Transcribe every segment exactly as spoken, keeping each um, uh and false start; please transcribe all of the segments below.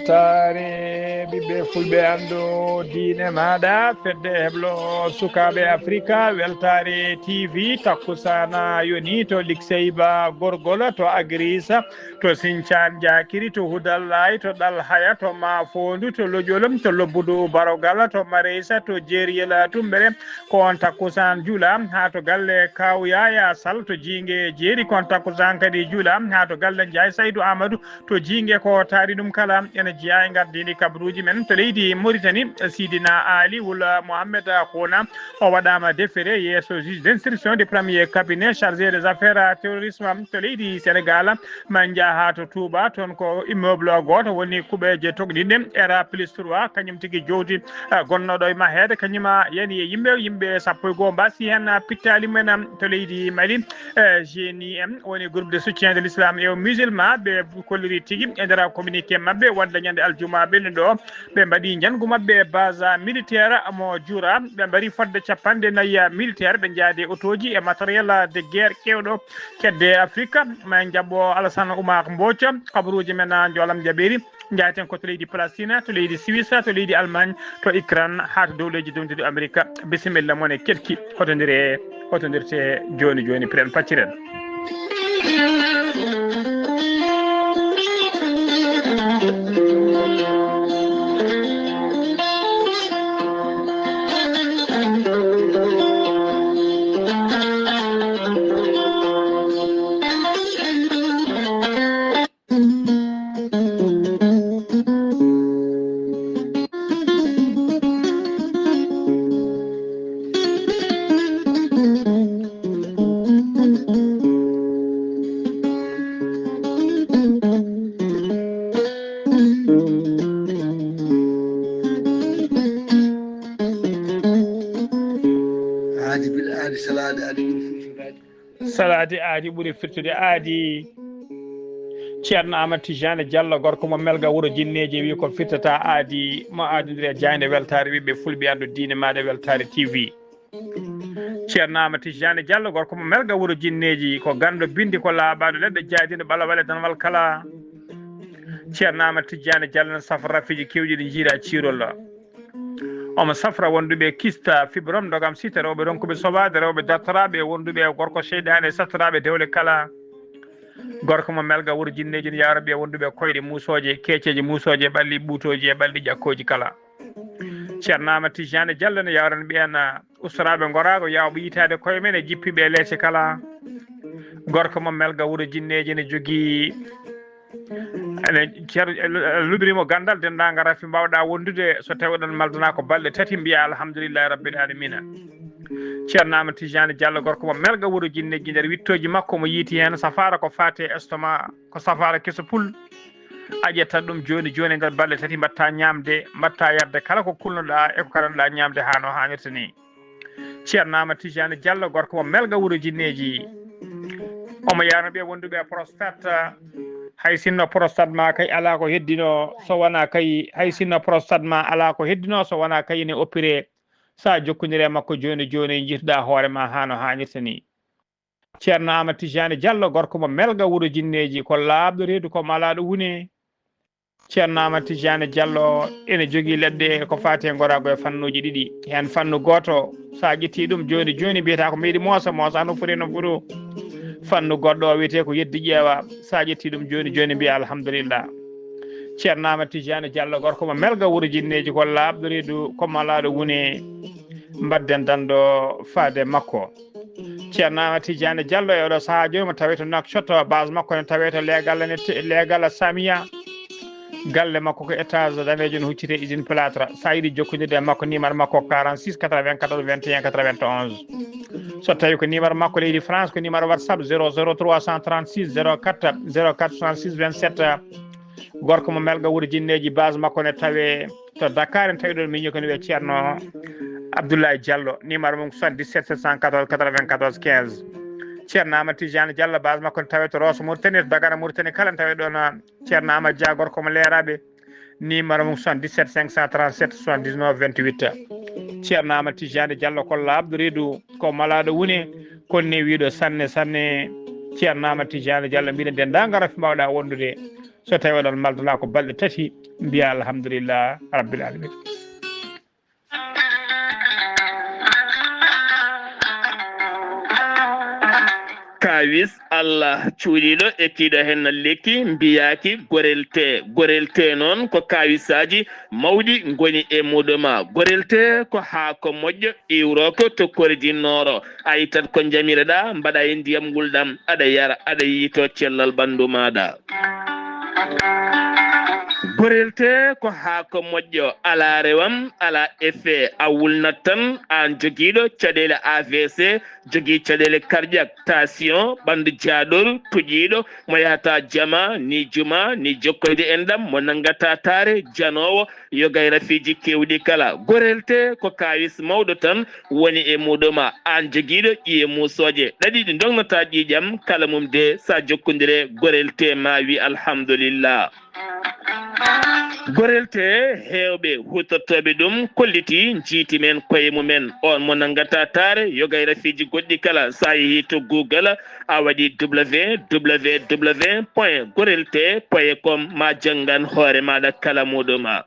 Weltaare ɓiɓɓe fulɓe, anndu diine maaɗa, fedde heblo sukaaɓe Afrika, Weltaare T V, takkusaana yoni to Likseyba Gorgol, to Agirisa, to Sincaan Jaakiri, to Hudallay, to Ɗalhaya, to Maafoondu, to Lojolom, to Lobbudu Barogala, to Mareysa, to Jeeriyel Tummbere, ko on takkusaan juula haa to galle Kaaw Yaaya Sal, to Jiinge Jeeri, ko on takkusaan kadi juula haa to galle Njaay Saydu Aamadu, to Jiinge ko taari ɗum kala, ene jeyaa e ngardiindi kabaruuji men to leydi Moritani. Sidina Ali Wul Mohammed Houna, o waɗaama déféré yeeso juge d'instruction du premier cabinet chargé des affaires terrorisme to leydi Sénégal. Ma njaha to Touba, toon ko immeuble gooto woni kuɓeeje tokniɗe R A plus trois, kañum tigi jowdi, eh, gonnooɗo e maheede, kañum a yani e yimɓe, yimɓe sappo e goo mbasi heen, eh, pittaali mumen, eh, to leydi Mali. Eh, G N I M woni groupe de soutien de l'islam et aux musulmans, ɓe kolliri tigi e nder communiqué maɓɓe wonde ñande aljuma ɓennuɗo ɓe mbaɗi njanngu maɓɓe base militaire mo Jura. Ɓe mbari fodde capanɗe nayi militaire, ɓe njaadi e otooji e matériel de guerre keewɗo kedde Afrique. Ma en njaɓɓo Alassane Oumar Mbodj, kabaruuji men, Njoolam Jabeeri. Njaaten ko to leydi Palestine, to leydi Suisse, to leydi Allemagne, to Ukraine, haa to dow leydi donduɗi Amerika. Bisimilla mon e kelki, hotondiree, hotondirtee jooni jooni, piren pacciren. Aadi bil aadi, salaade aadi ɓuri firtoraade. Salaade aadi ɓuri firtude aadi. Ceerno Amadou Tidiane Diallo, gorko mo Melga, wuro Jinneeji, wi ko firtata aadi mo aadondiri e jaaynde Weltaare ɓiɓɓe fulɓe, anndu diine maaɗa, Weltaare T V. Ceerno Amadou Tidiane Diallo, gorko mo Melga, wuro Jinneeji, ko ganndo binndi, ko laaɓaaɗo leɗɗe, jaaydiiɗo ɓalawal e danwal kala. Ceerno Amadou Tidiane Diallo ne safra rafiiji keewɗi ɗi njiira ciirol. Omo safra wonduɓe kista, fibrom, ndogam sita, rewɓe ronkuɓe sobaade, rewɓe dartoraaɓe, wonduɓe e gorko seyɗaane, sattoraaɓe dewle kala. Gorko mo Melga, wuro Jinneeji, ne yawra ɓe wonduɓe e koyɗe muusooje, keeceeje muusooje, ɓalli ɓuutooji e ɓalli ƴakkooji kala. Ceerno Amadou Tidiane Diallo ne yawrana ɓeen ustoraaɓe ngoraago, yawɓe yitaade koye men e jippiiɓe e leece kala. Gorko mo Melga, wuro Jinneeji, ne jogii Ene cer-, luɓirimo ganndal, denndaangal rafi mbaawɗaa wondude, so tawi oɗon maldana ko balɗe tati, mbiya alhamdulillahi rabbil alamina. Ceerno Amadou Tidiane Diallo, gorko mo Melga, wuro Jinneeji, nder wittooji makko mo yiiti heen safaara ko faati e estomac, ko safaara keso pul. A ƴettat ɗum jooni jooni, nder balɗe tati mbaɗta ñaamde, mbaɗta yarde kala ko kulnoɗaa e ko kaɗanoɗaa ñaamde haa no haanirta ni. Ceerno Amadou Tidiane Diallo, gorko mo Melga, wuro Jinneeji. Omo yawrana ɓe wonduɓe e prostate. Hay sinno prostate ma kay alaa ko heddino, so wonaa kay, hay sinno prostate ma alaa ko heddino, so wonaa kay ene opéré. Sa jokkondire e makko jooni jooni, njiytoɗaa hoore ma haa no haanirta ni. Ceerno Amadou Tidiane Diallo, gorko mo Melga, wuro Jinneeji, ko laaɓɗo reedu, ko malaaɗo wune. Ceerno Amadou Tidiane Diallo ene jogii leɗɗe ko faati e ngoraago e fannuuji ɗiɗi. Heen fannu gooto, so a ƴettii ɗum jooni jooni, mbiyata ko mbeɗi moosa, moosa no foti, no foti. Fannu goɗɗo o wiyetee ko yeddi ƴeewa. So a ƴettii ɗum jooni jooni, mbiya alhamdulillah. Ceerno Amadou Tidiane Diallo, gorko mo Melga, wuro Jinneeji, ko laaɓɗo reedu, ko malaaɗo wune. Mbadden danndo faade makko. Ceerno Amadou Tidiane Diallo e oɗo sahaa jooni mo tawee to Nouakchott, base makko ne tawee to leegal ne te-, leegal Samia. Galle makko ko étage daneejo no huccitee usine plâtre. So a yiɗi jokkondirde e makko, numéro makko ko quarante-six quatre-vingt-quatorze vingt et un quatre-vingt-onze. So tawi ko numéro makko leydi France, ko numéro WhatsApp zéro zéro trois cent trente-six zéro quatre, zéro quatre soixante-six vingt-sept. Gorko mo Melga, wuro Jinneeji, base makko ne tawee to Dakar, en tawi ɗon miño ko ne wiyee Ceerno Abdoulaye Diallo, numéro mum soixante-dix-sept sept cent quatorze quatre-vingt-quatorze quinze. Ceerno Amadou Tidiane Diallo, base makko ne tawee to Rosso Mauritanie, to Dagana Mauritanie kala, en tawi ɗon, ah, Ceerno Amadou Dia, gorko mo Leeraaɓe, numéro mum soixante-dix-sept cinq cent trente-sept soixante-dix-neuf vingt-huit. Ceerno Amadou Tidiane Diallo, ko laaɓɗo reedu, ko malaaɗo wune, kono ne wiiɗo sanne sanne. Ceerno Amadou Tidiane Diallo, mbiɗen denndaangal raffi mbawɗa wondude. So tawi oɗon maldala ko balɗe tati, mbiya alhamdulillah rabbil alamin. Kawis Allah cuuɗiiɗo e kiiɗo heen lekki mbiyaaki gorelte. Gorelte noon ko kawisaaji mawɗi ngoni e muɗuma. Gorelte ko haako moƴƴo iwrooko to kordi nooro. A ittat ko njamireɗa, mbaɗa e ndiyam ngulɗam, aɗa yara, aɗa yiito cellal ɓanndu maaɗa. Gorelte ko haako moƴƴo, alaa rewam, alaa effet, a wulnat tan, aan jogiiɗo caɗeele A V C, jogii caɗeele cardiaque, tension, ɓanndu jaaɗol, tuƴiiɗo, mo yahata jama, ni juma, ni jokkoyde enɗam, mo nanngata taare, janoowo, yoga e rafiiji keewɗi kala. Gorelte ko kawis mawɗo tan woni e muɗuma, aan jogiiɗo ƴiye muusooje ɗaɗi ɗi ndognataa ƴiiƴam, kala mum de sa jokkondire gorelte ma wi alhamdulillah. Gorelte heewɓe huutortooɓe ɗum kolliti njiiti men koye mumen. On mo nanngata taare yoga e rafiiji goɗɗi kala, sa yehi to Google, a waɗi www point gorelte point com, ma janngan hoore maaɗa kala muɗuma.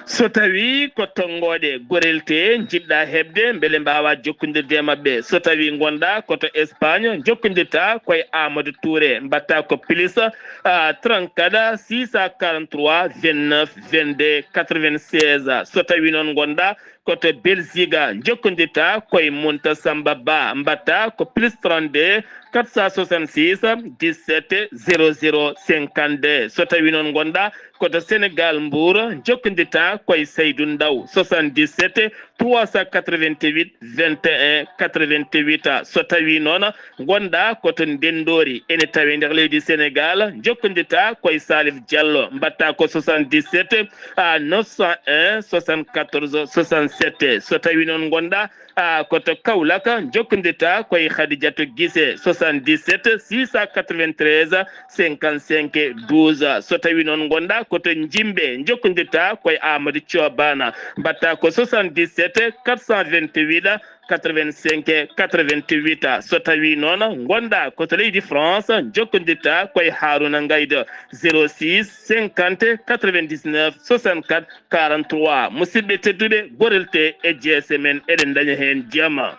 So tawi ko tonngooɗe gorelte njiɗɗa heɓde, mbele mbaawa jokkondirde e maɓɓe. So tawi ngonɗa ko to Espagne, jokkondirta koye Amadou Touré, mbaɗta ko plus, ah, trente-quatre, six cent quarante-trois, vingt-neuf, vingt-deux, quatre-vingt-seize. So tawi noon ngonɗa ko to Belgique, jokkondirta koye Munta Samba Ba, mbaɗta ko plus trente-deux, quatre cent soixante-six, dix-sept, zéro zéro, cinquante-deux. So tawi noon ngonɗa ko to Sénégal, Mbour, jokkondirta koye Seydou Ndaw, soixante-dix-sept, trois cent quatre-vingt-huit, vingt et un, quatre-vingt-huit. So tawi noon ngonɗa ko to Ndenndori, ene tawe nder leydi Sénégal, jokkondirta koye Salif Diallo, mbaɗta ko soixante-dix-sept, ah, neuf cent un, soixante-quatorze, soixante-sept. So tawi noon ngonɗa, ah, ko to Kaolack, jokkondirta koye Khadidiatou Guissé, soixante-dix-sept, six cent quatre-vingt-treize, cinquante-cinq, douze. So tawi noon ngonɗa ko to Jimbe, jokkondirta koye Amadou Thio Bana, mbaɗta ko soixante-dix-sept, quatre cent vingt-huit, quatre-vingt-cinq, quatre-vingt-huit. So tawi noon ngonɗa ko to leydi France, jokkondirta koye Harouna Ngaydo, zéro six, cinquante, quatre-vingt-dix-neuf, soixante-quatre, quarante-trois. Musidɓe tedduɓe, gorelte e jeese men, eɗen ndaña heen jama.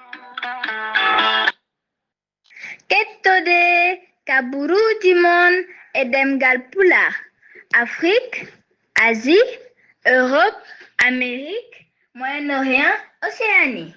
Kettode kaburuuji mon e ɗemngal Pulaar, Afrique, Asie, Europe, Amérique, Moyen-Orient, Océanie.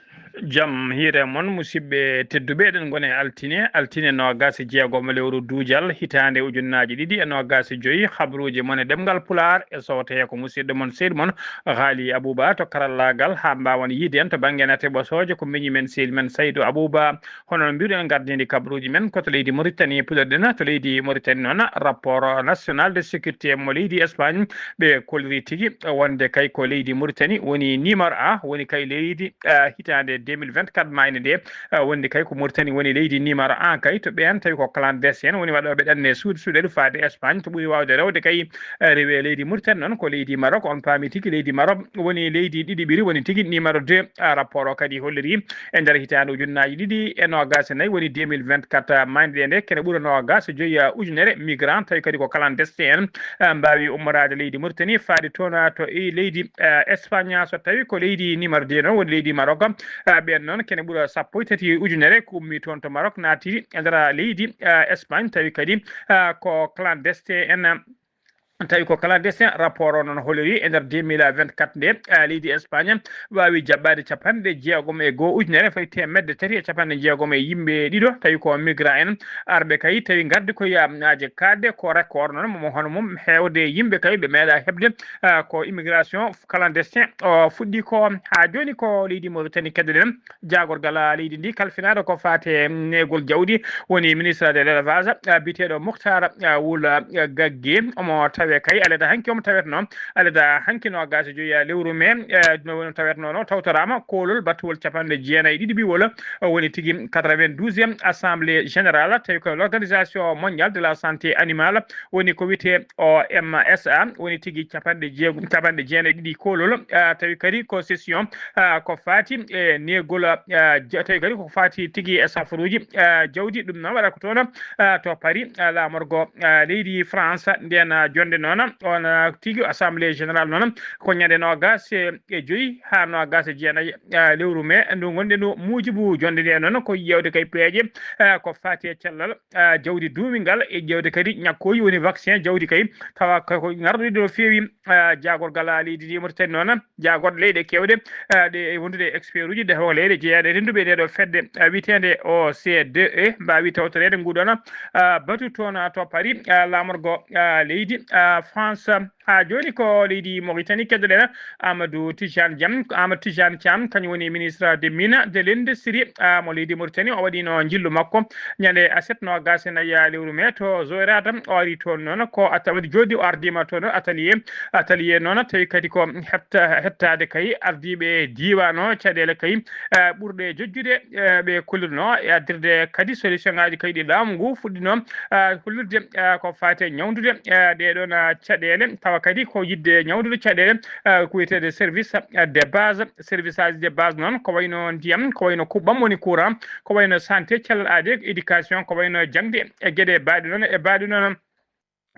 Jam hiire mon, musidɓe tedduɓe, eɗen ngoni e altine, altine noogaas e jeegom lewru duujal, hitaande ujunnaaji ɗiɗi e noogaas e joy. Habruuji mon e ɗemngal Pulaar e sowte ko musidɗo mon, seydi mon, Haali Abuba to karallaagal, haa mbaawan yiide en to bannge nate ɓosooje, ko miñi men, seydi men, Saydu Abuba. Hono no mbiruɗen, gardini kabruuji men ko to leydi Mauritanie puɗɗorɗen. To leydi Mauritanie noon, rapport national de sécurité mo leydi Espagne, ɓe kolliri tigi wonde kay ko leydi Mauritanie woni numéro un, woni kay leydi, ah, hitaande deux mille vingt-quatre mayde nde, ah, wonde kay ko Mauritanie woni leydi numéro un kay to ɓeen, tawi ko clandestin woni waɗooɓe ɗanne suuɗe suuɗeɗe faade Espagne. To ɓuri waawde rewde kay, ah, rewe leydi Mauritanie noon ko leydi Maroc. On paami tigi leydi Maroc woni leydi ɗiɗiɓiri, woni tigi numéro deux, ah, rapport o kadi holliri e nder hitaande ujunnaaji ɗiɗi e noogaas e nayi, woni deux mille vingt-quatre, mayde nde kene ɓura noogaas e joyi, ah, ujunere migrant, tawi kadi ko clandestin en, ah, mbaawi ummoraade leydi Mauritanie faade toon, ah, to e leydi, ah, Espagne. So tawi ko leydi numéro deux noon, woni leydi Maroc, ah, ɓeen noon kene ɓura sappo e tati ujunere ko ummi toon to Maroc, naati e nder leydi, ah, Espagne, tawi kadi, ah, ko clandestin en. Tawi ko clandestin. Rapport o noon holori e nder deux mille vingt-quatre nde, ah, leydi Espagne waawi jaɓɓaade capanɗe jeegom e goo ujunere fayi teemedde tati e capanɗe jeegom e yimɓe ɗiɗo, tawi ko migrant en arɓe kay, tawi ngardi ko yamnaaje kaɗɗe, ko record noon mo hono mum heewde yimɓe kay ɓe meeɗa heɓde, ah, ko immigration clandestin o fuɗɗi ko. Haa jooni ko leydi Mauritanie keddoɗen, jaagorgal leydi ndi kalfinaɗo ko faate neegol jawdi, woni ministre de l'élevage, ah, biyeteeɗo Mouhtar, ah, Wul, ah, Gagge, omo tawe kay aleda hanki omo tawetno, aleda hanki noogaas e joyi lewru mai, eh, no tawetno no tawtoraama koolol battuwol capanɗe jeenayi e ɗiɗi ɓiwol, o woni tigi quatre-vingt-douzième assemblée générale, tawi ko l'organisation mondiale de la santé animale, woni ko wiyetee O M S A, woni tigi capanɗe jeego, capanɗe jeenayi e ɗiɗi koolol, ah, tawi kadi ko session, ah, ko faati e neegol, ah, ja-, tawi kadi ko faati tigi e safaruuji, ah, jawdi. Ɗum noon waɗata ko toon, ah, to Paris, ah, laamorgo, ah, leydi France. Ndeen, ah, jonnde noon, on, ah, tigi assemblée générale noon ko ñande noogaas e joyi haa noogaas e jeenayi, ah, lewru mai ndu ngonɗen ndu. Muujibu jonnde nde noon ko yeewde kay peeje, ah, ko faati e cellal, ah, jawdi duumingal e ƴeewde kadi ñakkooji woni vaccin jawdi kay, tawa ko ngarɗuɗi no feewi, ah, jaagorgal, ah, leydi ndi Mauritanie noon, jaagorɗe leyɗe keewɗe, ah, ɗe wondude e expert uji, ɗe ko leyɗe jeyaɗe rennduɓe e nde ɗo fedde, ah, wiyeteende O C D E, mbaawi tawtoreede ngu ɗoon, ah, batu toon, ah, to Paris, ah, laamorgo, ah, leydi, ah, France. Haa jooni ko leydi Mauritanie keddoɗen Amadou Tidiane Thiam, Amadou Tidiane Thiam, kañum woni ministre de mine de l'industrie, ah, mo leydi Mauritanie. O waɗino njillu makko ñande aset noogaas e nayi lewru mai to Zoirata. O ari toon noon ko ata-, waɗi jooɗi o ardiima toon atelier, atelier noon tawi kadi ko hetta-, hettaade kay ardiiɓe diiwaan o caɗeele kay, ah, ɓurɗe jojjude, eh, ɓe kollirno e addirde kadi solution ngaaji kay ɗi laamu ngu fuɗɗino, ah, hollirde, ah, ko faati e ñawndude, ah, ɗee ɗoon, ah, caɗeele, tawa kadi ko yiɗde ñawndude caɗeele, ah, ko wiyeteede service, ah, de base. Service aji de base noon ko wayno ndiyam, ko wayno kuɓɓam woni courant, ko wayno santé, cellal aadee, éducation, ko wayno jaŋde e geɗe baaɗe noon e baaɗe noon.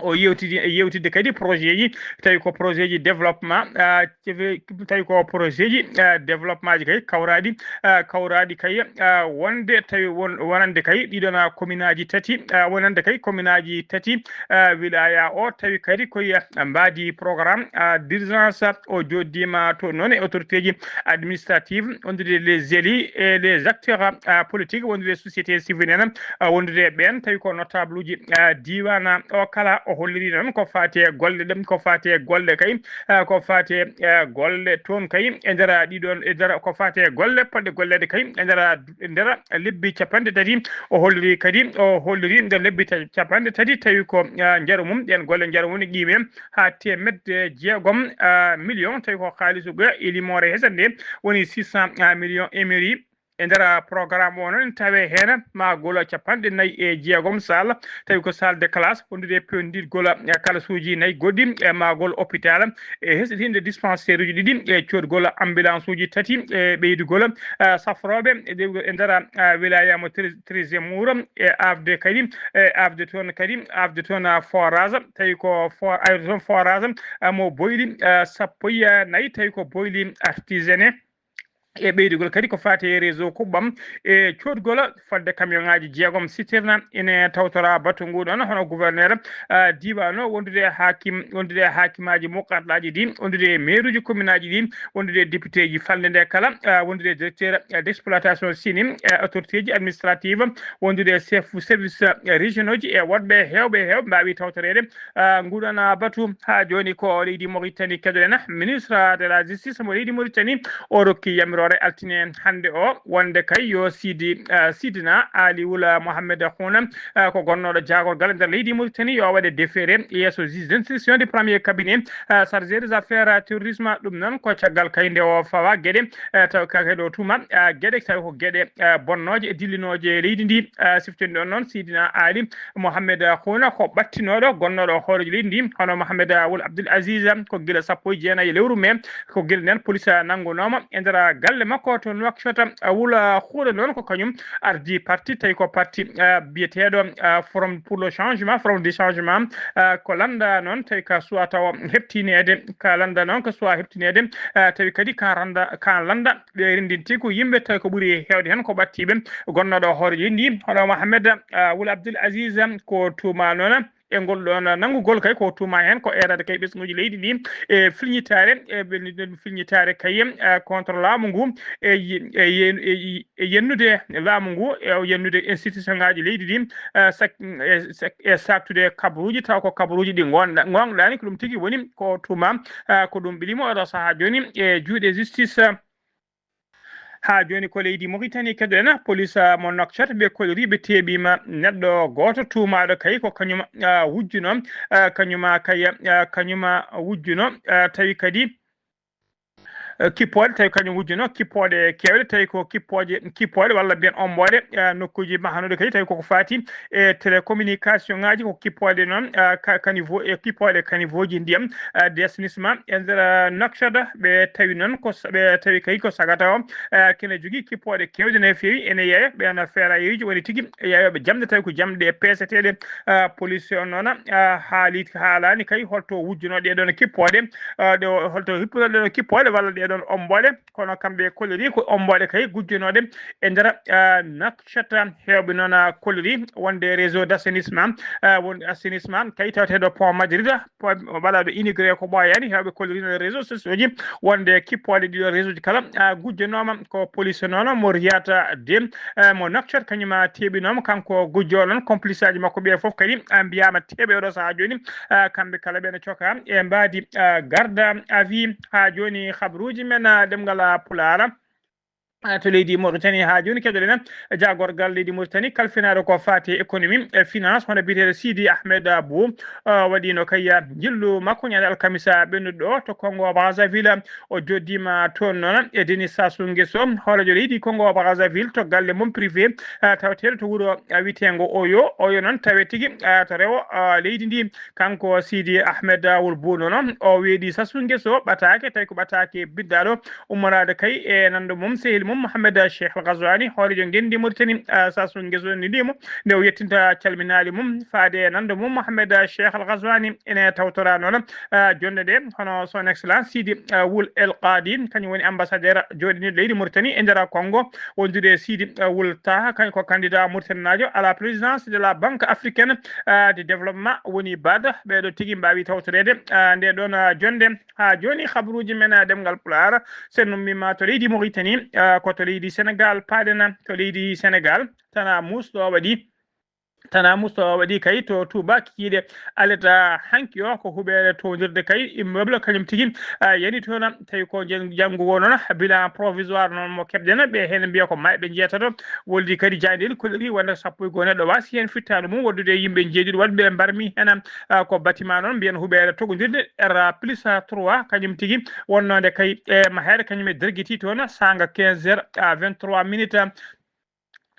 O yewtidi e yewtidde kadi projet ji, tawi ko projet ji développement, ah, cefe-, tawi ko projet ji, ah, développement ji kay kawraaɗi, ah, kawraaɗi kay, ah, wonde tawi won-, wonande kay ɗiɗon, ah, commune aji tati, ah, wonande kay commune aji tati, ah, wilaya o, tawi kadi koye, ah, mbaadi programme, ah, d'urgence. O jooɗiima to noon e autorité ji administrative, wondude les élus et les acteurs, ah, politiques, wondude société civile en, ah, wondude e ɓeen, tawi ko notable uji, ah, diiwaan o kala. O holliri noon ko faati e golle ɗe, ko faati e golle kay, ah, ko faati e, ah, golle toon kay e nder ɗiɗon, e nder ko faati e golle potɗe golleede kay e nder, e nder lebbi capanɗe tati. O holliri kadi, o holliri nder lebbi ta-, capanɗe tati tawi ko, ah, njaru mum, ɗeen golle njaru mum ne qiimee haa teemedde jeegom, ah, million, tawi ko haalisu ɓe e limoore hesande woni six cents, ah, millions émiri. E nder programme o noon tawe heen maagol capanɗe nayi e jeegom salle, tawi ko salle de classe, wondude e pewndirgol, eh, kalasuuji nayi goɗɗi, e maagol hôpital, e hesɗitinde dispensaire uji ɗiɗi, e coodgol ambulance uji tati, e ɓeydugol, eh, safrooɓe e ɗe-, e nder, eh, wilaya mo Tri-, Tri Zemmour, e aafde kadi, e aafde toon kadi, aafde toon, ah, forage, tawi ko for-, aafde toon forage, eh, mo boyli, eh, sappo e nayi, tawi ko boyli artisanée. E ɓeydugol kadi ko faati e réseau kuɓɓam e coodgol fodde camion ŋaaji jeegom citerne ine tawtora batu ngu ɗoon, hono gouverneur, ah, diiwaan o, wondude e haakim, wondude e haakimaaji muqarɗaaji ɗi, wondude e maire uji commune aji ɗi, wondude e député ji falnde nde kala, ah, wondude e directeur, ah, d'exploitation sini, e autorité ji administrative, wondude e chef service, ah, régionaux ji e woɗɓe heewɓe heewɓe mbaawi tawtoreede, ah, nguɗon, ah, batu. Haa jooni ko leydi Mauritanie keɗoɗen. Ministre de la justice mo leydi Mauritanie o rokki yamiroore altine hannde o wonde kay yo Sidi, ah, Sidina Ali Wula Mohamed Houna, ah, ko gonnooɗo jaagorgal nder leydi Mauritanie, yo waɗe déféré yeeso juge d'instruction du premier cabinet, ah, chargé des affaires terrorisme. Ɗum noon ko caggal kay nde o fawa geɗe, ah, taw ka-, kadi o tuuma, ah, geɗe tawi ko geɗe, ah, bonnooje e dillinooje leydi ndi. Ah, siftinɗon noon Sidina Ali Mohamed Houna ko ɓattinooɗo gonnooɗo hooreejo leydi ndi, hono Mohamed Wul Abdul Aziz, ko gila sappo e jeenayi lewru mai, ko gila nden police nanngunooma e nder galle makko to Nouakchott. Wul Houna noon ko kañum ardi parti, tawi ko parti, ah, biyeteeɗo, ah, Forum pour le Changement, Forum du Changement, ah, ko lannda noon tawi ka suwa tawa heɓtineede, ka lannda noon ka suwa heɓtineede, ah, tawi kadi ka rannda, ka lannda ɓe renndinti ko yimɓe tawi ko ɓuri heewde heen ko ɓattiiɓe gonnooɗo hooreejo ndi, hono Mohamed, ah, Wul Abdul Aziz, ko tuuma noon e ngol ɗoon nanngugol kay ko tuuma heen ko eerade kay ɓesnguuji leydi ndi e filñitaare, e ɓe-, filñitaare kay, ah, contre laamu ngu e yi-, e yi-, e yi-, e yennude laamu ngu, e yennude institution ngaaji leydi ndi, ah, sak-, e sak-, e saaktude kabaruuji taw ko kabaruuji ɗi ngonɗa-, ngoongɗaani, ko ɗum tigi woni ko tuuma, ah, ko ɗum ɓilimo oɗo sahaa jooni e juuɗe justice. Haa jooni ko leydi Mauritanie keɗoɗen, police, ah, mo Nouakchott ɓe kolliri ɓe teeɓiima neɗɗo gooto tuumaaɗo kay ko kañum, ah, wujjuno, ah, kañuma kay, ah, kañuma wujjuno, ah, tawi kadi, eh, kippooɗe, tawi kañum wujjuno kippooɗe keewɗe, tawi ko kippooje, kippooɗe walla mbiyen ommbooɗe, eh, nokkuuji mahanuɗe kadi, tawi koko faati e télécommunication ŋaaji, ko kippooɗe noon, eh, ka-, caniveau, e kippooɗe caniveau ji ndiyam, eh, d'assainissement e nder, eh, Nouakchott. Ɓe tawi noon ko sa-, ɓe tawi kadi ko sagata o, eh, kene jogii kippooɗe keewɗe no feewi, ene yeeya, ɓeen feerayeeji woni tigi yeeyooɓe jamɗe, tawi ko jamɗe peeseteeɗe, eh, police o noon, eh, haali, haalaani kay holto wujjuno ɗee ɗoon kippooɗe, eh, ɗo holto hippuno ɗee ɗoon kippooɗe walla ɗee ɗoon ommbooɗe, kono kamɓe kolliri ko ommbooɗe kay gujjanooɗe e nder, eh, Nouakchott. Heewɓe noon, eh, kolliri wonde réseau d'assainissement, eh, wonde assainissement kay taweteeɗo pont Madrid, pont waɗaaɗo inauguré ko ɓooyaani, heewɓe kolliri no réseau sociaux ji wonde kippooɗe ɗiɗo réseau ji kala, eh, gujjanooma ko police noon mo Riyad de, eh, mo Nouakchott, kañum teeɓinooma kanko gujjo noon, complice aji makko ɓe fof kadi, eh, mbiyaama teeɓe oɗo sahaa jooni, eh, kamɓe kala ɓe no coka e mbaadi, eh, garde à vue. Haa jooni habruuji men, eh, ɗemngal, eh, Pulaar, eh, to leydi Mauritanie. Haa jooni keɗoɗen, eh, jaagorgal leydi Mauritanie kalfinaaɗo ko faati e économie e finance, hono biyeteeɗo Sidi Ahmed Abou, eh, waɗiino kay, eh, njillu makko ñande alkamisa ɓennuɗo ɗo to Congo Brazzaville. O jooɗiima toon noon e Denis Sassou Nguesso, hooreejo leydi Congo Brazzaville to galle mum privé, eh, taweteeɗo to wuro, eh, wiyeteengo Oyo. Oyo noon tawe tigi, eh, to rewo, eh, leydi ndi. Kanko Sidi Ahmed Wul Bou noon, o weeɗi Sassou Nguesso ɓataake, tawi ko ɓataake biddaaɗo, ummoraade kay e nanndo mum, sehil mum Mohamed Cheikh Al Ghazouani, hooreejo ngenndi Mauritanie, eh, Sassou Nguesso neliimo nde o yettinta calminaali mum faade e nanndo mum Mohamed Cheikh Al Ghazouani. Ene tawtoraa noon, eh, jonnde nde, hono Son Excellence Sidi, eh, Wul El Qadi, kañum woni ambassadeur jooɗiniiɗo leydi Mauritanie e nder Congo, wondude e Sidi, eh, Wul Taha, kañum ko candidat mauritanien à la présidence de la Banque africaine, eh, de développement, woni BAD. Ɓeeɗo tigi mbaawi tawtoreede, eh, nde ɗoon, eh, jonnde. Haa jooni, habruuji men, eh, ɗemngal Pulaar, so en ummiima to leydi Mauritanie, eh, ko to leydi Sénégal paaɗen, to leydi Sénégal, tana muus ɗo waɗi, tana muus ɗo waɗi kay to Touba Kikiiɗe. Aleta hanki o ko huɓeere towndirde kay immeuble kañum tigi, eh, yani toon, tawi ko jan-, janngo woo noon bilan provisoire noon mo keɓɗen, ɓe heen mbiya ko maayɓe njeetato. Woldi kadi jaaynde en kolliri wonde sappo e goo neɗɗo waasi heen fittaandu mum, waɗdude e yimɓe njeeɗiɗo waɗɓe mbarmi heen, eh, ko bâtiment noon mbiyen huɓeere togondirde R plus trois, kañum tigi wonnoonde kay e maheere, kañum e dergiti toon saanga quinze heures à vingt-trois minutes.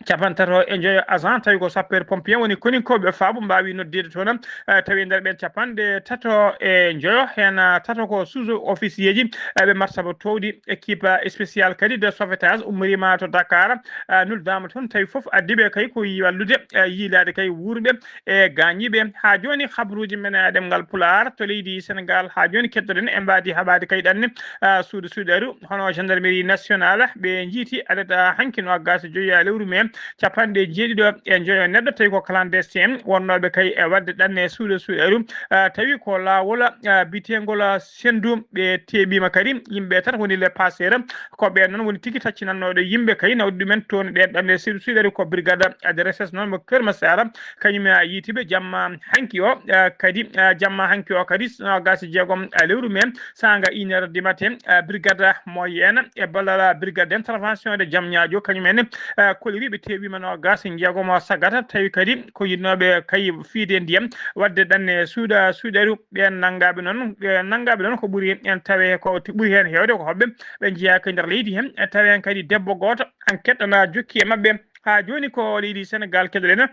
Capantato e njoyo agent, tawi ko sapeur pompier woni koninkooɓe faabu mbaawi noddeede toon, eh, tawi e nder ɓeen capanɗe tato e njoyo, heen, eh, tato ko sous-officier ji, eh, ɓe martaba towɗi, équipe, eh, spéciale kadi de sauvetage ummoriima to Dakar, eh, nuldaama toon, tawi fof addiiɓe kay ko yi-, wallude, eh, yiilaade kay wuurɓe e gaañiiɓe. Haa jooni, habruuji men e ɗemngal Pulaar to leydi Senegaal, haa jooni keɗoɗen e mbaadi haɓaade kay ɗanne, ah, suudu suuɗeeru, hono gendarmerie nationale, ɓe njiiti alet, ah, hanki noogaas e joyi, ah, lewru mee, capanɗe jeeɗiɗo e njoyo neɗɗo, tawi ko clandestin wonnooɓe kay e waɗde ɗanne suudu suuɗeeru, ah, tawi ko laawol, ah, biyeteengol, ah, Senndu, ɓe teeɓiima kadi yimɓe tata woni les passeurs, ko ɓeen noon woni tigi taccinannooɗo yimɓe kay nawde ɗumen toon ɗeen ɗanne suudu suuɗeeru ko brigade de recherche noon mo Kër Massar, kañum e yiitiiɓe jamma hanki o, eh, kadi, eh, jamma hanki o kadi, noogaas e jeegom, eh, lewru mee, saanga une heure du matin, eh, brigade moyenne e ballal brigade d'intervention de Diamniadio, kañum en, eh, kolliri ɓe teeɓiima noogaas e jeegom o sagata, tawi kadi ko yiɗnooɓe kay fiide ndiyam, waɗde ɗanne suudu suuɗeeru, ɓeen nanngaaɓe noon, ɓe nanngaaɓe noon ko ɓuri en tawe, ko ɓuri heen heewde ko hoɓɓe, ɓe njeyaa ko e nder leydi heen, e tawi heen kadi debbo gooto, enquête ana jokki e maɓɓe. Haa jooni ko leydi Senegaal keɗoɗen.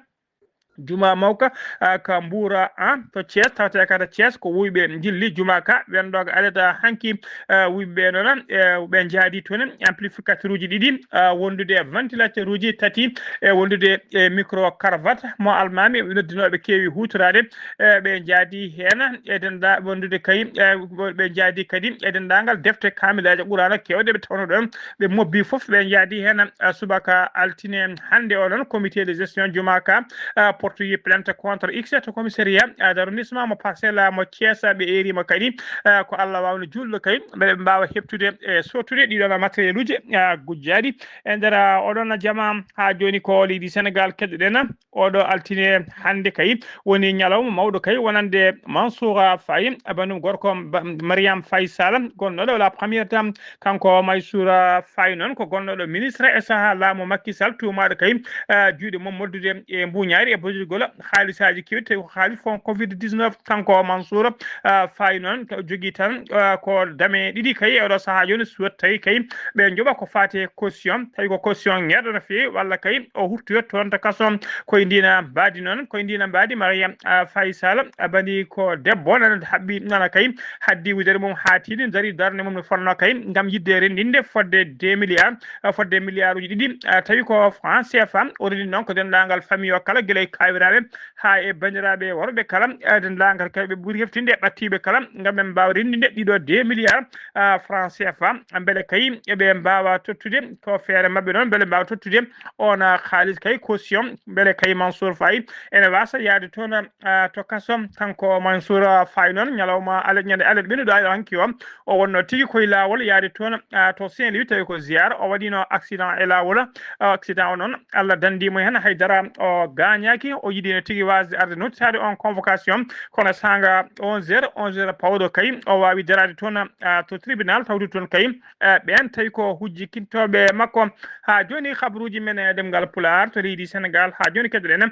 Juma mawka, ah, ka Mbuura, ah, to Thiès, tawte ka to Thiès, ko wuyɓe njilli juma ka, wonɗo ko aleta hanki, ah, wuyɓe ɓe noon, eh, ɓe njaadi toon, amplificateur uji ɗiɗi, ah, wondude e ventilateur uji tati, e wondude e micro cravate mo almaami noddinooɓe keewi huutoraade, eh, ɓe njaadi heen e dennda-, wondude kay, eh, ɓe njaadi kadi e denndaangal defte kaamilaaje Quraana keewɗe ɓe tawno ɗoon, ɓe mobbi fof, ɓe njaadi heen, ah, subaka altine hannde o noon, comité de gestion juma ka, ah, portoyi plainte contre X to commissariat, ah, d'arrondissement mo Parcelles, ah, mo Thiès, ah, ɓe eerima kadi, ah, ko Allah wawno juulɗo kay, mbeɗe ɓe mbawa heɓtude e sottude ɗiɗon matériel uji, ah, gujjaɗi e nder, ah, oɗon jama. Ha joni ko leydi Sénégal keɗoɗen, oɗo altine hande kay woni ñalawma mawɗo kay wonande Mansour Faye, bandum gorko Ba-, Mariam Faye Sall, gonnoɗo la première dame. Kanko Mansour Faye noon ko gonnoɗo ministre e saaha laamu Macky Sall, tuumaɗo kay, eh, juuɗe mum moddude e mbuñaari e bojogol haalisaaji keewɗi, tawi ko haalis fond covid dix-neuf. Kanko Mansour, eh, Faye noon ko jogii tan, eh, ko dame ɗiɗi kay e oɗo sahaa jooni, soit tawi kay ɓe njoɓa ko faati e caution, tawi ko caution ŋeerɗo no feewi, walla kay o huttoyat toon to kaso. Koye ndina mbaadi noon, koye ndina mbaadi Mariam, eh, Faye Sall, eh, bandi ko debbo nana haɓɓi, nana kay haddi wudere mum haa tiiɗi, dari darnde mum no fotnoo kay ngam yiɗde renndinde fodde deux milliards, eh, fodde milliard uji ɗiɗi, eh, tawi ko franc C F A. O renndi noon ko denndaangal famille o kala, gila e kaawiraaɓe haa e banndiraaɓe worɓe kala, eh, denndaangal kay ɓe ɓuri heftinde e ɓattiiɓe kala, ngam ɓe mbaawa renndinde ɗiɗo deux milliards, eh, franc C F A, mbele kay eɓe mbaawa tottude ko feere maɓɓe noon, mbele mbaawa tottude on, eh, haalis kay caution, mbele kay Mansour Faye ene waasa yaade toon, ah, to kaso. Kanko Mansour Faye noon, ñalawma alet, ñande alet ɓennuɗo alet hanki o, o wonno tigi koye laawol yaade toon, ah, to Saint-Louis, tawi ko ziyaara. O waɗino accident e laawol. Ah, accident o noon, Allah dandimo heen, haydara o gaañaaki. O yiɗino tigi waasde arde nodditaade on convocation, kono saanga onze heures, onze heures pawɗo kay, o waawi daraade toon, ah, to tribunal, tawde toon kay, ah, ɓeen tawi ko hujjikintooɓe makko. Haa jooni, kabaruuji men e ɗemngal Pulaar to leydi Senegaal, haa jooni keɗoɗen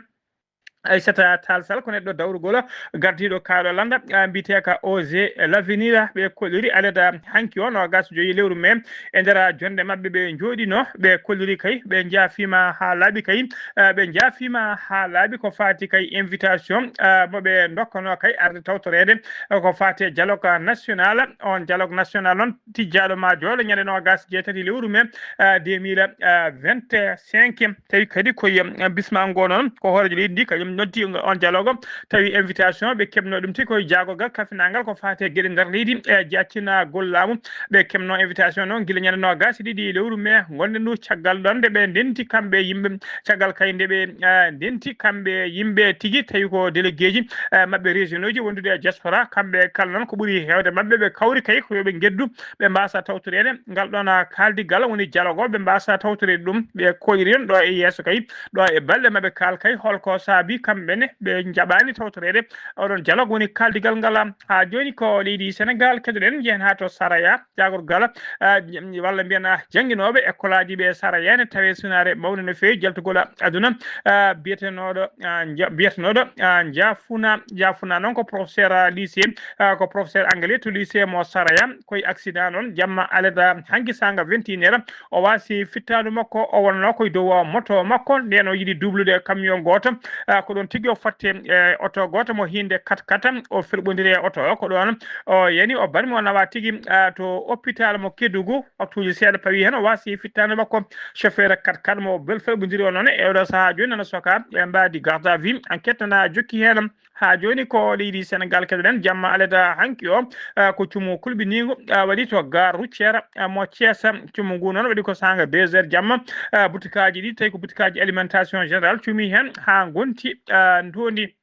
Aissata Tall Sall ko neɗɗo dawrugol, gardiiɗo kaaɗo lannda, ah, mbiyeteeka Osez L'Avenir. Ɓe kolliri alet hanki o, noogas joyi lewru mee, e nder jonnde maɓɓe ɓe njooɗino, ɓe kolliri kay, ɓe njaafiima haa laaɓi kay, ah, ɓe njaafiima haa laaɓi ko faati kay invitation, ah, mo ɓe ndokkanoo kay arde tawtoreede, ah, ko faati e dialogue national. On dialogue national noon tijjaaɗo maa jooɗo ñande noogas jeetati lewru mee, ah, deux mille vingt-cinq. Tawi kadi ko, eh, bisma ngo noon, ko hooreejo leydi ndi kañum noddi on dialogue, tawi invitation ɓe keɓno ɗum tigi koye jaagorgal kafinangal ko faati e geɗe nder leydi, e jaccinagol laamu. Ɓe keɓno invitation noon gila ñande noogas e ɗiɗi lewru mee, ngonde ndu, caggal ɗon nde ɓe ndenti kamɓe yimɓe, caggal kay nde ɓe, eh, ndenti kamɓe yimɓe tigi, tawi ko délégué ji, eh, maɓɓe régionaux ji wondude e diaspora, kamɓe kala noon ko ɓuri heewde maɓɓe ɓe kawri kay ko yo ɓe ngeddu, ɓe mbaasa tawtoreede ngal ɗon, ah, kaaldigal woni dialogue o, ɓe mbaasa tawtoreede ɗum. Ɓe kooliri en ɗo e yeeso kay, ɗo e balɗe maɓɓe kaal kay, holko saabi kamɓe ne ɓe njaɓaani tawtoreede oɗon dialogue woni kaaldigal ngal. Haa jooni ko leydi Senegaal keɗoɗen, njehen haa to Saraya, jaagorgal, ah, walla mbiyen, ah, jannginooɓe école aji ɓe Saraya ne tawi sunaare mawnde no feewi jaltugol aduna, ah, biyetenooɗo, ah, nja-, biyetenooɗo, ah, Njafuna, Njafuna noon ko professeur, ah, lycée, ah, ko professeur anglais to lycée mo Saraya. Koye accident noon, jamma alet hanki saanga vingt et une heures, o waasi fittaandu makko, o wonnoo koye dow moto makko, nden o yiɗi dublude camion gooto, ah, ko ɗoon tigi o fotti e oto gooto mo hiinde quatre-quatre, o felɓondiri e oto o, ko ɗoon o yani, o barmi, o nawa tigi, ah, to hôpital mo Kédougou, waktuuji seeɗa pawi heen, o waasi fittaandu makko. Chauffeur quatre-quatre mo bel felɓondiri o noon, e oɗo sahaa jooni nana soka e mbaadi garde à vue. Enquête nana jokki heen. Haa jooni ko leydi Senegaal keɗoɗen, jamma alet hanki o, ah, ko cumu kulɓiniingu, ah, waɗi to gare routière, ah, mo Thiès. Cumu ngu noon waɗi ko saanga deux heures jamma. Ah, butikaaji ɗi tawi ko butikaaji alimentation générale cumi heen haa ngonti, ah, ndoondi.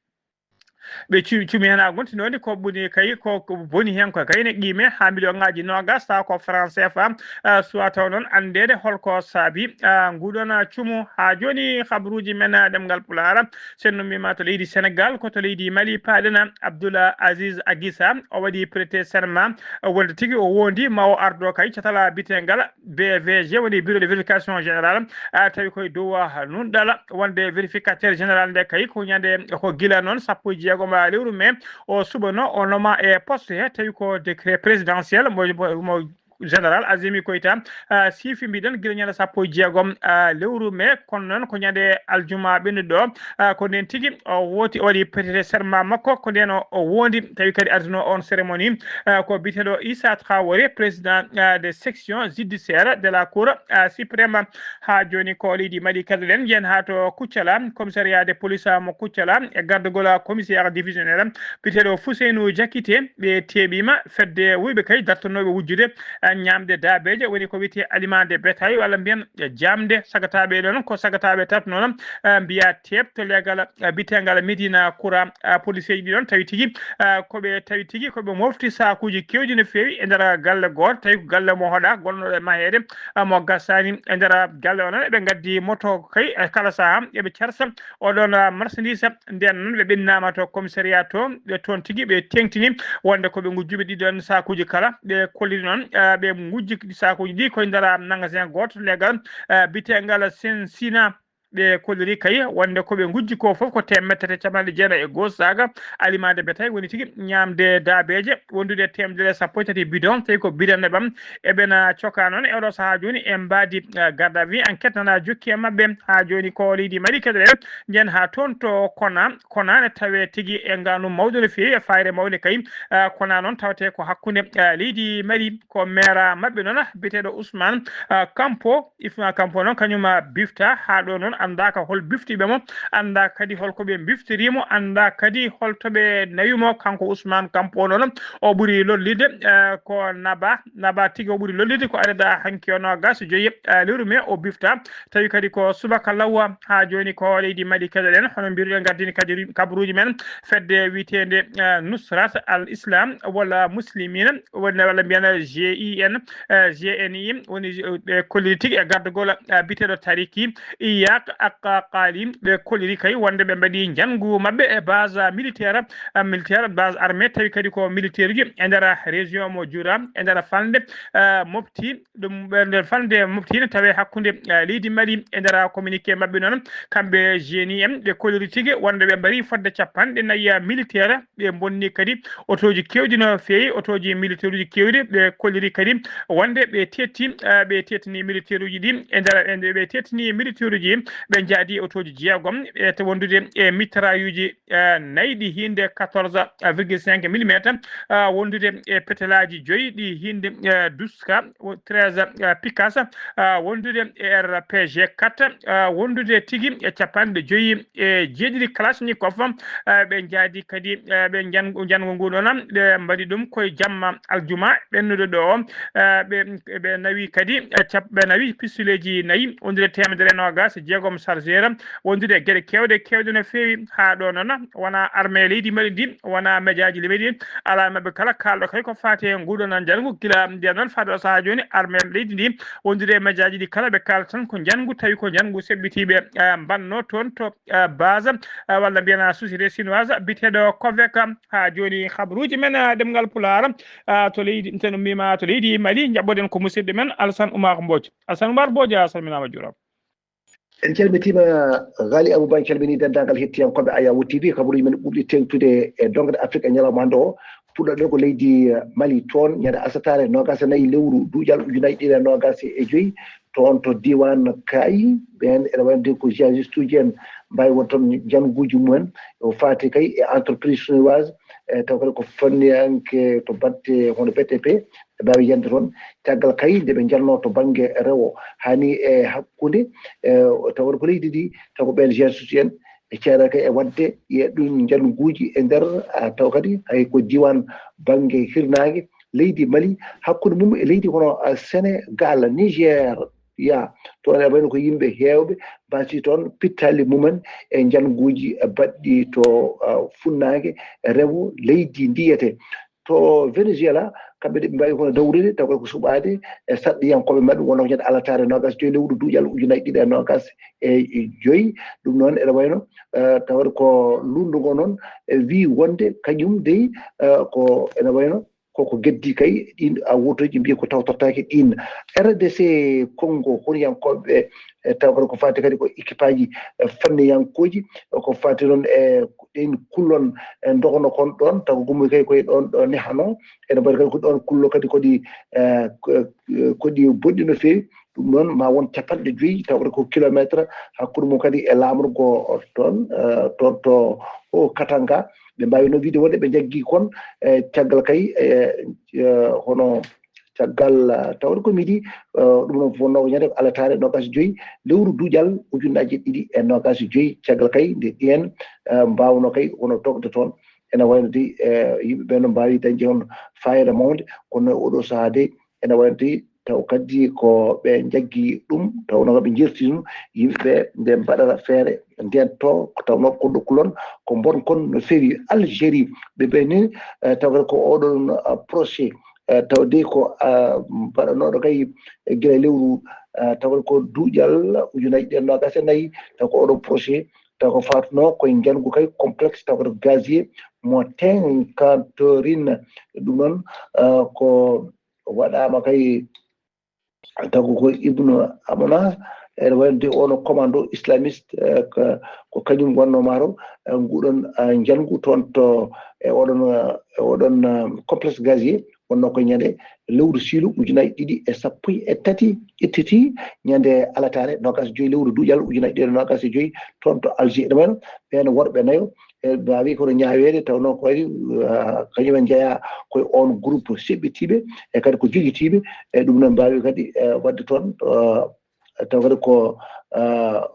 Ɓe cu-, cumi heen haa ngonti ndoondi, ko ɓuni kay, ko, ko boni heen ko kay ne qiime haa million ŋaaji noogas, tawa ko franc C F A. Ah, suwa taw noon anndeede holko saabi, ah, nguɗon, ah, cumu. Haa jooni kabaruuji men, ah, ɗemngal Pulaar, so en ummiima to leydi Senegaal, ko to leydi Mali paaɗen. Abdoul Aziz Aguissa, o waɗi prêté serment, ah, wonde tigi o wondi ma o ardo kay catal biteengal B V G, woni bureau de vérification générale, ah, tawi koye dow, ah, nunɗal wonde vérificateur général nde kay ko ñande, ko gila noon sappo e jeegom lewru mee o suɓano o noma e poste he, tawi ko décret présidentiel mo, mo, mo général Azimi Koita, ah, siifi, mbiɗen gila ñande sappo e jeegom, ah, lewru mee, kono noon ko ñande aljuma ɓennuɗo, ah, ko nden tigi o wooti, o waɗi prêté serment makko, ko nden o, o wondi, tawi kadi arduno on cérémonie, ah, ko biyeteɗo Issa Traoré, président, ah, de section judiciaire de la Cour, ah, suprême. Haa jooni ko leydi Mali keɗoɗen, njen haa to Kuccala, commissariat de police mo Kuccala, e gardagol commissaire divisionnaire biyeteɗo Fuseynu Jakite, ɓe teeɓiima fedde wuyɓe kay dartanooɓe wujjude, e, ñaamde daabeeje, woni ko wiyetee aliment de bétail, walla mbiyen jaamde sagataaɓe ɗon, ko sagataaɓe tato noon, eh, mbiyaa teep to leegal, eh, bitengal Médina Kura. Ah, police ji ɗi ɗon tawi tigi, ah, ko ɓe tawi tigi ko ɓe mofti saakuuji keewɗi no feewi e nder galle gooto, tawi ko galle mo hoɗa, gonɗo e maheede, ah, mo gasaani. E nder galle o noon, eɓe ngaddi moto kay, e kala sahaa eɓe carsa oɗon, ah, marchandise. Nden noon ɓe ɓennaama to commissariat to, ɓe toon tigi ɓe teŋtini wonde ko ɓe ngujjuɓe ɗiɗon saakuuji kala. Ɓe kolliri noon, ah, ɓe ngujji saakuuji ɗi koye nder magasin gooto leegal, ah, bitengal Sensina. Ɓe kolliri kay wonde ko ɓe ngujji ko fof ko teemedde tati e capanɗe jeenayi e goo saaga aliment de bétail, woni tigi ñaamde daabeeje, wondude teemedere e sappo e tati bidon, tawi ko bidon nebbam. Eɓena cokaa noon e oɗo sahaa jooni e mbaadi, eh, garde à vue. Enquête nana jokki e maɓɓe haa jooni ko leydi Mali kadi en. Nden haa toon to Kona, Kona ne tawee tigi e ngaanu mawɗo no feewi, e faayre mawnde kay. Eh, Kona noon tawetee ko hakkunde, eh, leydi Mali, ko maire maɓɓe noon, biyeteeɗo Ousmane, eh, Kampo. Ousmane Kampo noon, kañum, ah, bifta haa ɗo noon, anndaaka hol biftiiɓe mo, anndaa kadi hol ko ɓe mbiftirii mo, anndaa kadi hol to ɓe nawi mo. Kanko Ousmane Kampo noon, o ɓuri lollide, eh, ko naba, naba tigi o ɓuri lollide, ko adada hanki o noogas e joyi, eh, lewru mee o bifta. Tawi kadi ko subaka law haa jooni ko leydi Mali keɗoɗen, hono mbiruɗen, ngaddini kadi ri-, kabaruuji men fedde wiyeteende, eh, Nusrat al Islam walla Muslimina, walla, walla mbiyen G I N, eh, G N I, woni, eh, ɓe kolliri tigi e gardagol, eh, biyeteeɗo Tariki Iyak Akqali. Ɓe kolliri kay wonde ɓe mbaɗi njanngu maɓɓe e base militaire, eh, militaire, base armée, tawi kadi ko militaire uji e nder région mo Jura, e nder falnde, eh, Mopti. Ɗum ɓe nder falnde Mopti ne tawee hakkunde, eh, leydi Mali. E nder communiqué maɓɓe noon, kamɓe G N I en, ɓe kolliri tigi wonde ɓe mbarii fodde capanɗe nayi militaire. Ɓe mbonni kadi otooji keewɗi no feewi, otooji militaire uji keewɗi. Ɓe kolliri kadi wonde ɓe tetti, eh, ɓe tettini militaire uji ɗi e nder, e nder, ɓe tettini militaire uji, ɓe njaadi otooji jeegom, e to wondude e mitrailleuji, eh, nayi ɗi hiinde quatorze virgule cinq millimètre, eh, wondude e petelaaji joyi ɗi hiinde, eh, Duska, wo-, treize, eh, Pikas, eh, wondude e R P G quatre, eh, wondude tigi e capanɗe joyi e jeeɗiɗi Kalachnikov, eh, ɓe njaadi kadi, eh, ɓe njan-, njanngu ngu ɗoon, ɓe mbaɗi ɗum koye jamma aljuma ɓennuɗo ɗo o, eh, ɓe, ɓe nawi kadi, eh, cap-, ɓe nawi pistoleeji nayi, wondude teemedere e noogas e jeegom chargeur, wondude e geɗe keewɗe, keewɗe no feewi. Haa ɗo noon, wonaa armée leydi Mali ndi, wonaa médiaji leydi ndi, alaa maɓɓe kala kaalɗo kay ko faati e nguɗon njanngu. Gila ndeen noon, faade o sahaa jooni, armée leydi ndi, wondude e médiaji ɗi kala, ɓe kaalata tan ko njanngu, tawi ko njanngu seɓɓitiiɓe, eh, mbanno toon to, eh, base, eh, walla mbiyen société chinoise biyeteeɗo Covec. Haa jooni, habaruuji men, eh, ɗemngal Pulaar, eh, to leydi, so en ummiima to leydi Mali, njaɓɓoɗen ko musidɗo men Alassane Oumar Mbodj. Alassane Oumar Mbodj, a salminaama, a juuraama. En calmitiima, Ghali Abouba, en calminii denndaangal hettiyankooɓe Ayawo T V. Kabaruuji men ɓurɗi teeŋtude e doŋre Afrik e ñalawma hannde o. Puɗɗoɗen ko leydi, eh, Mali, toon ñande arsataare noogaas e nayi lewru duujal ujunaaji ɗiɗi e noogaas e joyi, toon to diiwaan Kaayi, ɓeen ene wayno ko jihadiste uji en mbaawi won toon njannguuji mumen. O faati kay e entreprise chinoise, e taw kadi ko fanniyanke to batte hono B T P, ɓe mbaawi yande toon. Caggal kay, nde ɓe njanno to bannge rewo, hani e hakkunde, e, tawa ko leydi ndi, taw ko ɓeen jihadiste en, ɓe ceerata kay e waɗde e ɗum njannguuji e nder, a, taw kadi hay ko diiwaan bannge hirnaange leydi Mali, hakkunde mum e leydi hono, a, Senegal, Niger, ya, toon e wayno ko yimɓe heewɓe mbaasi toon pittaali mumen e njannguuji baɗɗi to, a, funnaange rewo leydi ndi. Yiyetee to Venezuela, kamɓe de ɓe mbaawi kono dawrude, taw ko suɓaade e sarɗiyankooɓe maɓɓe, wonno ko ñande alartaare noogaas e joyi lewru duujal ujunaaji ɗiɗi e noogaas e joyi. Ɗum noon ene wayno, eh, tawata ko luulndo ngo noon, e wii wonde kañum dey, eh, ko ene wayno koko geddi kay, ɗiin a wotoji mbiya ko taw tottaaki ɗiin. R D C Congo, honiyankooɓe, e taw kadi ko faati kadi ko équipe aji, e fanniyankooji, ko faati noon e ɗeen kullon, e ndogono kon ɗoon, taw ko gummoy kadi koye ɗoon ɗo nehano, ene mbaɗi kadi ko ɗoon kullo kadi ko ɗi, e, ko, ko ɗi bonɗi no feewi. Ɗum noon ma won capanɗe joyi, taw kadi ko kilometre hakkunde mum kadi e laamorgo toon, e, toon to o Katanga. Ɓe mbaawi noon wiide wonde ɓe njaggi kon, e, caggal kay, e, e, hono caggal, e, tawde ko midi, e, ɗum noon fof wonnoo ko ñande alartaare noogaas e joyi lewru duujal ujunnaaji ɗiɗi e noogaas e joyi, caggal kay nde ɗiyen, e, mbaawnoo kay wonoo tokde toon. Ene wayno dey, e, yimɓe ɓe no mbaawi dañde heen faayiida mawnde, kono e oɗo sahaa dey, ene waɗi taw kadi ko ɓe njaggi ɗum, tawnoo ɓe njeertino yimɓe ɓe nde mbaɗata feere ndeen to, ko tawnoo ko ɗo kulon ko mbon kon no feewi Algérie. Ɓe ɓe ni, eh, taw kadi ko oɗon, ah, procès, eh, taw de ko, ah, mbaɗanooɗo kay gila lewru, ah, taw kadi ko duuƴal ujunaaji ɗiɗi e noogaas e nayi, taw ko oɗon procès, taw ko faatunoo koye njangu kay complexe taw kadi gazier mo Tinkantorine. Ɗum noon, ah, ko waɗaama kay, taw ko Ibnu Amona, ene wayno de ono commando islamiste, eh, ko, ko kañum wonno maaro, eh, nguɗon, eh, njangu toon to, e oɗon, eh, e oɗon, eh, complexe gazier, wonno ko ñande lewru siilu ujunaaji ɗiɗi e sappo e tati, ƴettiti ñande alataare noogaas e joyi lewru duuƴal ujunaaji ɗiɗi e noogaas e joyi toon to Alger. Ene wayno ɓeen worɓe nayo, e mbaawi kono ñaaweede, taw noon ko waɗi, ah, kañum en njeyaa koye oon groupe seɓɓitiiɓe, e kadi ko joƴitiiɓe, e ɗum noon mbaawi kadi, eh, waɗde toon, ah, taw kadi ko, ah,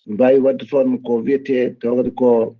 mbaawi waɗde toon ko wiyetee, taw kadi ko,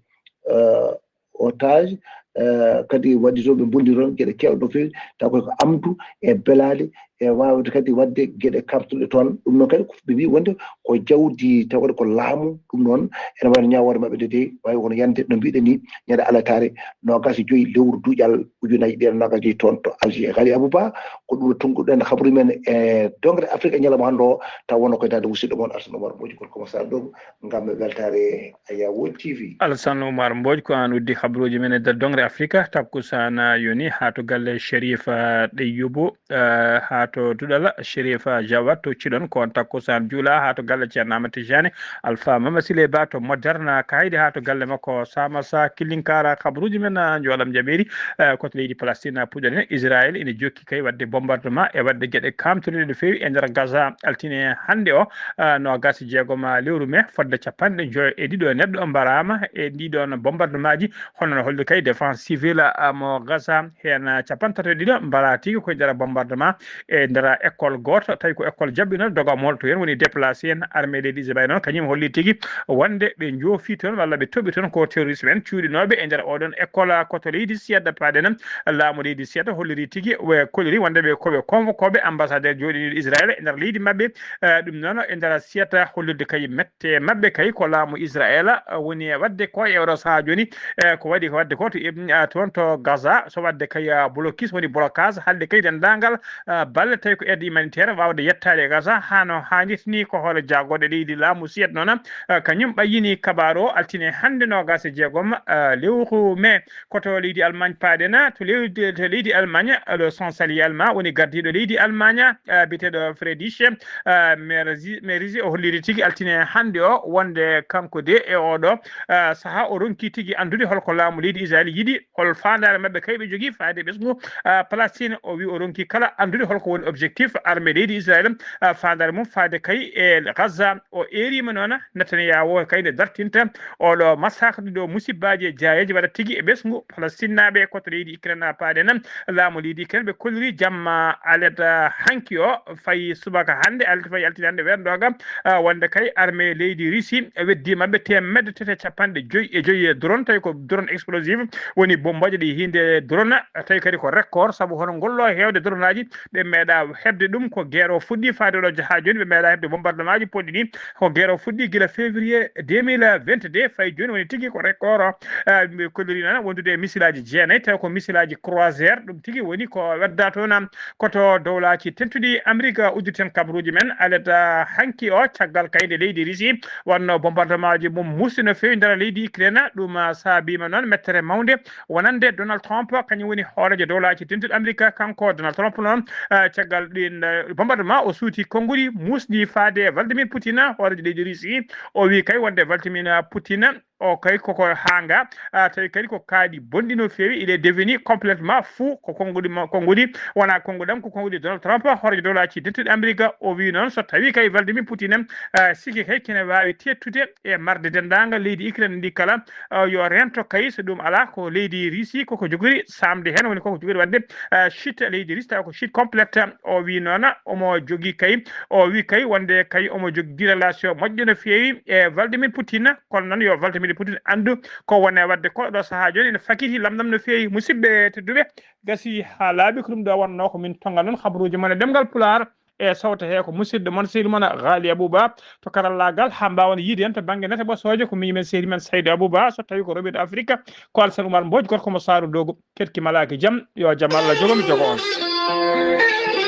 ah, otage, eh, kadi waɗde toon ɓe mbonndi toon geɗe keewɗe no feewi, taw koye ko amdu e belaali, e waawde kadi waɗde geɗe kamtuɗe toon. Ɗum noon kadi ko ɓe mbii wonde ko jawdi taw kadi ko laamu, ɗum noon ene wayno ñaawoore maɓɓe nde de waawi kono yande no mbiɗen ni ñande alataare noogaas e joyi lewru duuƴal ujunaaji ɗiɗi e noogaas e joyi toon to Alger. Kadi Abouba, ko ɗum ɗo tunnguɗen habru men e dongre Afrique e ñalawma hannde o, taw wonno koye daande musidɗo mon Alassane Oumar Mbodji, gorko mo Saloum, ngam weltaare Ayawo T V. Alassane Oumar Mbodji, ko aan uddi habruuji men e nder dongre Afrique, takkusaan yoni haa to galle Chérif, ah, Ɗeyyubu, eh, haa to duɗal Chérif Jawat to Ciɗon, ko on takkusaan juula haa to galle Ceerno Ahmad Tijani, Alpha Mama Sile Ba to Moderne, kaydi haa to galle makko Samasa Kilinkara. Habruuji men, ah, njoolam jaɓeeri, eh, ko to leydi Palestine puɗɗoɗen. Israël ina jokki kay waɗde bombardement e waɗde geɗe kamtuɗe no feewi e nder Gaza altine hannde o, ah, noogaas e jeegom lewru mee, fodde capanɗe joyo e ɗiɗo neɗɗo mbaraama e ɗiɗon bombardement ji, hono no holli kay défense civile, ah, mo Gaza, heen, ah, capanɗe tato e ɗiɗo mbaraa tigi koye nder bombardement e nder école gooto, tawi ko école jaɓɓinooɗo doga molto heen woni déplacé heen. Armée leydi Israël noon kañum holli tigi wonde ɓe njoofi toon walla ɓe toɓi toon ko terroriste ɓen cuuɗinooɓe e nder oɗon école, ah, ko to leydi Suède paaɗen. Laamu leydi Suède holliri tigi, ɓe kolliri wonde ɓe ko ɓe convoqué ɓe ambassadeur jooɗiniiɗo Israël e nder leydi maɓɓe. Eh, ɗum noon e nder Suède hollirde kay mette maɓɓe kay ko laamu Israël, eh, woni e waɗde ko e oɗo sahaa jooni. Eh, ko waɗi ko waɗde ko to, eh, toon to Gaza, so waɗde kay, ah, blocus woni blocage, haalde kay denndaangal, ah, balle tawi ko aide humanitaire waawde yettaade e Gaza haa no haanirta ni. Ko hoore jaagorɗe leydi laamu Suède noon, ah, kañum ɓayyini kabaaru o altine hannde noogaas e jeegom, ah, lewru mee. Ko to leydi Allemagne paaɗen, to leydi, to leydi Allemagne, le chancelier allemand woni gardiiɗo leydi Allemagne, ah, biyeteeɗo Friedrich, ah, Merz, Merz, o holliri tigi altine hannde o wonde kanko de e oɗo, ah, sahaa o ronki tigi anndude holko laamu leydi Israël yiɗi, hol faandaare maɓɓe kay ɓe jogii faade ɓesngu, ah, Palestine. O wi o ronki kala anndude holko woni objectif armée leydi Israël, ah, faandaare mum faade kay e Gaza. O eeriima noon Netanyahu kay nde dartinta oɗo massakre, ɗiɗo musibbaaji e jaayeeji waɗa tigi e ɓesngu Palestinnaaɓe. Ko to leydi Ukraine paaɗen, laamu leydi Ukraine ɓe kolliri jamma alet, ah, hanki o, fayi subaka hannde, alet fayi altine hannde weerendoga, ah, wonde kay armée leydi Russie weddii maɓɓe teemedde tati e capanɗe joyi e joyi e drone, tawi ko drone explosive woni bombooje ɗi hinde drone, tawi kadi ko record, sabu hono ngol ɗo heewde drone aji ɓe meeɗa heɓde ɗum ko guerre o fuɗɗi faade ɗo jahaa jooni, ɓe meeɗa heɓde bombardement ji poɗɗi ɗi. Ko guerre o fuɗɗi gila février deux mille vingt-deux, fayi jooni woni tigi ko record. Eh, ɓe kolliri noon wondude e missile aji jeenayi, tawi ko missile aji croiseur, ɗum tigi woni ko wedda toon, am, ko to dowlaaji tentuɗi Amérique. Uddirten kabaruuji men alet, ah, hanki o, caggal kay nde leydi Russie wonno bombardement ji mum musi no feewi nder leydi Ukraine. Ɗum, ah, saabiima noon mettere mawnde wonande Donald Trump, kañum woni hooreejo dowlaaji dentuɗi Amerika. Kanko Donald Trump noon, eh, caggal ɗin, eh, bombardement, o suuti konnguɗi muusɗi faade Vladimir Putin, hooreejo leydi Russie. O wi kay wonde Vladimir Putin o kay koko haanga, ah, tawi kadi ko kaaɗi bonɗi no feewi, il est devenu complètement fou. Ko konnguɗi ma-, konnguɗi, wona konnguɗi am, ko konnguɗi Donald Trump, hooreejo dowlaaji dentuɗi Amerika. O wi noon so tawi kay Vladimir Putin, ah, sikki kay kene waawi teettude e marde denndaangal leydi Ukraine ndi kala, ah, yo rento kay, so ɗum alaa ko leydi Russie koko jogori saamde heen, woni koko jogori waɗde, ah, chute leydi Russie, tawa ko chute complète. O wi noon omo jogii kay, o wi kay wonde kay omo jogii relation moƴƴo no feewi e Vladimir Putin, kono noon yo Vladimir Vladimir Putin anndu ko woni e waɗde ko ɗo sahaa jooni ene fakiti lamndam no feewi. Musidɓe tedduɓe, gasi haa laaɓi ko ɗum ɗo wonnoo ko min tonnga noon habaruuji mon e ɗemngal Pulaar e sowte hee ko musidɗo mon sehil mon Ghali Abouba to karallaagal haa mbaawen yiide en to bannge nete ɓosooje ko miñi men sehil men Saydou Abouba so tawii ko Robin Afrique ko Alsan Oumar Mbodj gorko mo Saaru Doogo keɗki malaaki jam yo jam Allah jogo mi jogo on.